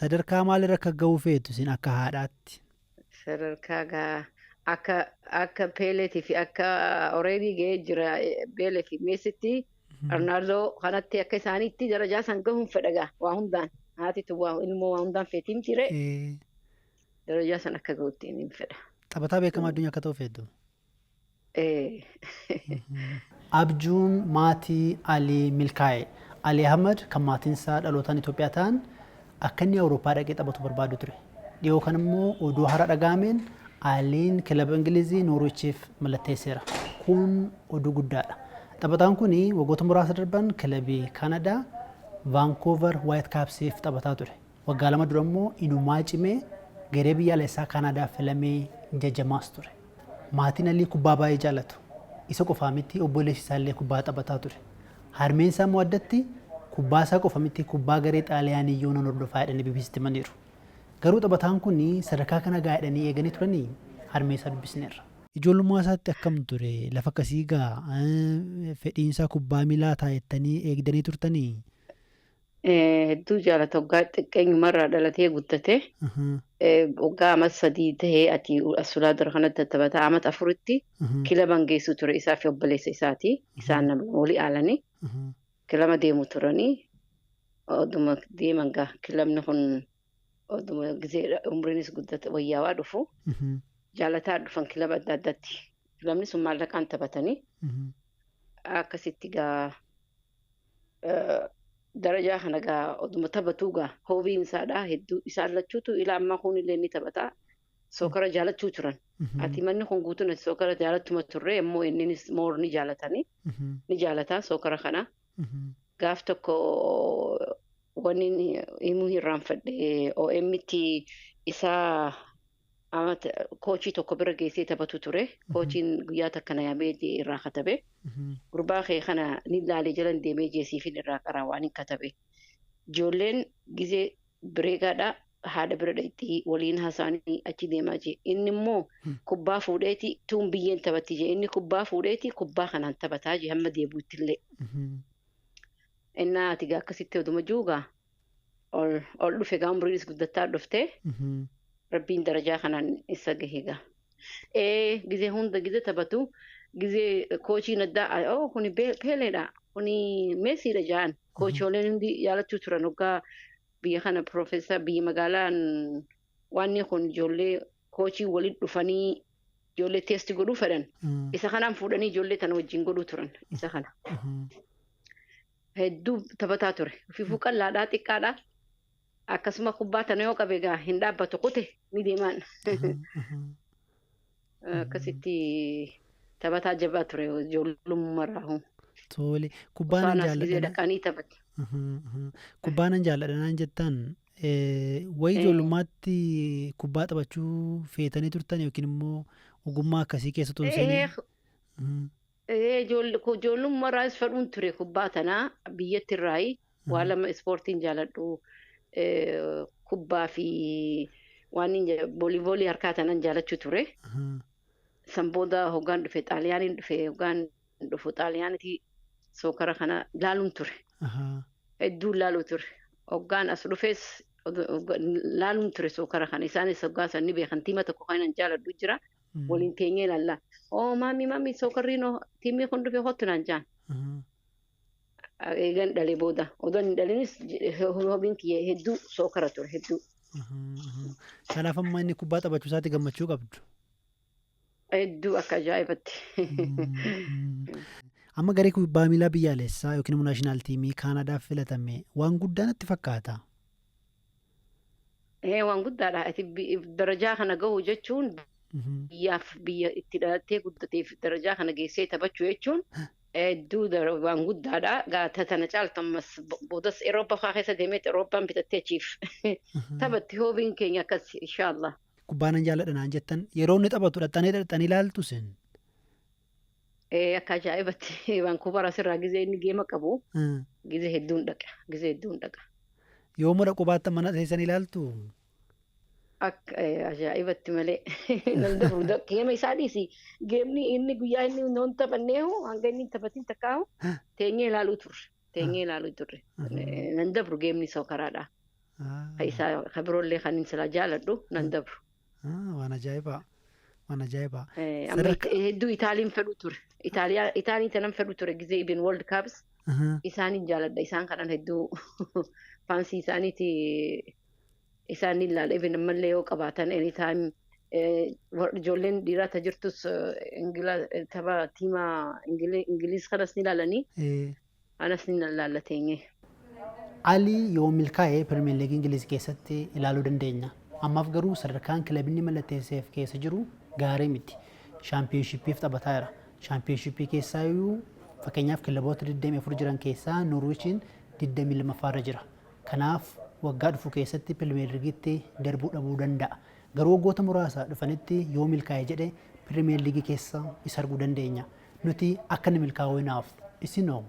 Sadarkaa maalirra akka ga'uu feetu isin akka haadhaatti? Sadarkaa gaa akka Peeleetii fi akka already ga'ee jira Peelee fi Meesitti, Arnaaldoo kanatti akka isaaniitti darajaa san gahuun fedha gaa waa hundaan. Haatitu waa ilmoo waa hundaan feetii miti ree, darajaa san akka gahutti hin fedha. Taphataa beekamaa addunyaa akka ta'u feetu? Abjuun maatii Alii milkaa'e. Alii Ahmad kan maatiin isaa dhalootaan Itoophiyaa ta'an akka inni Awurooppaa dhaqee taphatu barbaadu ture. Dhiyoo kan immoo oduu haaraa dhaga'ameen Aliin kilaba Ingilizii Noorwichiif mallatteesseera. Kun oduu guddaadha. Taphataan kun waggoota muraasa darban kilabii Kanadaa Vancouver Whitecaps taphataa ture. Waggaa 2 dura immoo inumaa cimee garee biyyaalessaa Kanaadaaf filamee jajamaas ture. Maatiin Alii kubbaa baay'ee jaalatu. Isa qofaa miti, obboleessi isaallee kubbaa taphataa ture. Harmeen isaa immoo addatti kubbaa isaa qofa miti, kubbaa garee Xaaliyaaniyyuu nan hordofaa jedhanii BBCtti himaniiru. Garuu taphataan kun sadarkaa kana ga'a jedhanii eeganii turanii? Harmee isaa dubbisneerra. Ijoollummaa isaatti akkam ture? Lafa akkasii ga'a? Fedhiinsaa kubbaa miilaa ta'a jettanii eegdanii turtanii? Hedduu jaalata, waggaa xiqqeenyumarraa dhalatee guddate. Waggaa amat 3 tahee ati as dura kanatti taphataa, amat 4tti kilaban geessu ture isaa fi obboleessa isaati. Isaan nama walii aalanii kilaba deemu turanii, oduma deeman gaa kilabni kun oduma gizee umriinis guddate wayyaawaa dhufu jaalataa dhufan kilaba adda addaatti. Kilabni sun maallaqaan taphatanii akkasitti gaa darajaa kana gaa oduma taphatuu gaa hobbiin isaadha hedduu isaan lachuutu ila ammaa kunillee ni taphataa, soccer jaalachuu turan. Ati manni kun guutuun soccer jaalattuma turre, immoo inninis more ni jaalatanii ni jaalataa soccer kana. Gaaf tokko wanni himuu irraanfadhe, OM'tti isaa coachii tokko bira geessee taphatu ture. Coachiin guyyaa takka na yaamee irraa katabe. Gurbaa kee kana ni laalee jalan deemee jeesiifin irraa qaraa waan hin katabe. Ijoolleen gizee breakaadha haadha bira dhaqxii waliin haasa'anii achi deemaa jee. Inni immoo kubbaa fuudheeti tuun biyyeen taphatti jee. Inni kubbaa fuudheeti kubbaa kanaan taphataa jee hamma deebi'utti illee. Innaa ati gaa akkasitti oduma juugaa ol ol dhufe gaa umriinis guddattaa dhuftee rabbiin darajaa kanaan isa gahe gaa. Gizee hunda gizee taphatu, gizee coachiin addaa, "Oh, kuni Peeleedha, kuni Meesiidha" ja'an. Coachooleen hundi jaalachuu turan hoggaa biyya kana piroofeesar biyya magaalaan waan kun ijoollee coachii walitti dhufanii ijoollee test godhuu fedhan. Isa kanaan fuudhanii ijoollee tana wajjin godhuu turan isa kana. Hedduu taphataa ture. Ofiifuu qal'aadhaa, xiqqaadhaa. Akkasuma kubbaa tana yoo qabe gaa hin dhaabbatu, kute ni deemaan. Akkasitti taphataa jabaa ture ijoollummaa. Tole, kubbaa nan Osaanas gizee jaalladha. dhaqanii taphate. Kubbaa nan jaalladha naan jettan, wayi ijoollummaatti kubbaa taphachuu feetanii turtan yookiin immoo ogummaa akkasii keessa tun seenii? Ijoollummaarraas fedhuun ture kubbaa tanaa. Biyyatti irraayi waa lama ispoortiin jaaladhu, kubbaa fi waan volleyballi harkaa tanan jaalachuu ture. San booda hoggaan dhufe Xaaliyaaniin dhufe, hoggaan dhufu Xaaliyaanitti soccer kana laaluun ture. Hedduu laaluu ture. Hoggaan as dhufes laaluun ture soccer kana. Isaanis hoggaa san ni beekan, teama tokko kan an jaaladhu jira. Waliin teenyee ilaalla. "Oh mommy, mommy, soccerriinoo teamni kun dhufe, hottu" naan jaan. Eegan dhalee booda. Odoo hin dhalinis hobbyn kiyya hedduu soccer ture hedduu. Kanaaf amma inni kubbaa taphachuu isaatti gammachuu qabdu. Hedduu akka ajaa'ibatti. Amma garee kubbaa miilaa biyyaalessaa yookiin immoo national teamii Kaanaadaaf filatame, waan guddaa natti fakkaata. Ee, waan guddaadha. Ati darajaa kana gahu jechuun biyyaaf, biyya itti dhalattee guddateef darajaa kana geessee taphachuu jechuun hedduu waan guddaadha. Gaata tana caaltu ammas boodas Eurooppaa fa'aa keessa deemee Eurooppaan bitattee achiif taphatti, hobbyn keenya akkas inshaallah. Kubbaa nan jaalladha naan jettan, yeroo inni taphatu dhaxxanii dhaxxanii ilaaltu isin? Ee, akka ajaa'ibatti Vancouver asirraa gizee inni game qabu gizee hedduun dhaqa, gizee hedduun dhaqa. Yoomuu dhaquu baattan mana teessan ilaaltu? Akka ajaa'ibatti malee nan dabru game isaa dhiisi, gameni inni guyyaa inni noon taphanneehu hanga inni hin taphatin takkaahu teenyee ilaaluu turre, teenyee ilaaluu turre, nan dabru gameni socceraadha. Ka isaa ka biroollee kan inni silaa jaaladhu nan dabru. Waan ajaa'ibaa. Waan ajaa'ibaa. Amma hedduu Itaaliin fedhu ture. Itaaliin tanan fedhu ture gizee ibin World Cups. Isaanin jaaladha. Isaan kanan hedduu fans isaaniiti, isaan ilaala. Ibin ammallee yoo qabaatan, anytime ijoolleen dhiiraa ta jirtus tapha tiima Ingiliz kanas ni ilaalanii. Anas ni ilaallateenye. Ali yoo milkaa'e Pirimeer Liigii Ingiliz keessatti ilaaluu dandeenya. Ammaaf garuu sadarkaan kilabni mallatteesseef keessa jiru gaarii miti. Shaampiyoonshiippiif taphataa jira. Shaampiyoonshiippii keessaayyuu fakkeenyaaf kilaboota 24 jiran keessaa Noorwichiin 22 irra jira. Kanaaf waggaa dhufu keessatti Pirimeer Liigiitti darbuu dhabuu danda'a. Garuu waggoota muraasa dhufanitti yoo milkaa'e jedhe Pirimeer Liigii keessa isa arguu dandeenya. Nuti akka inni milkaa'u hinaaf isinoo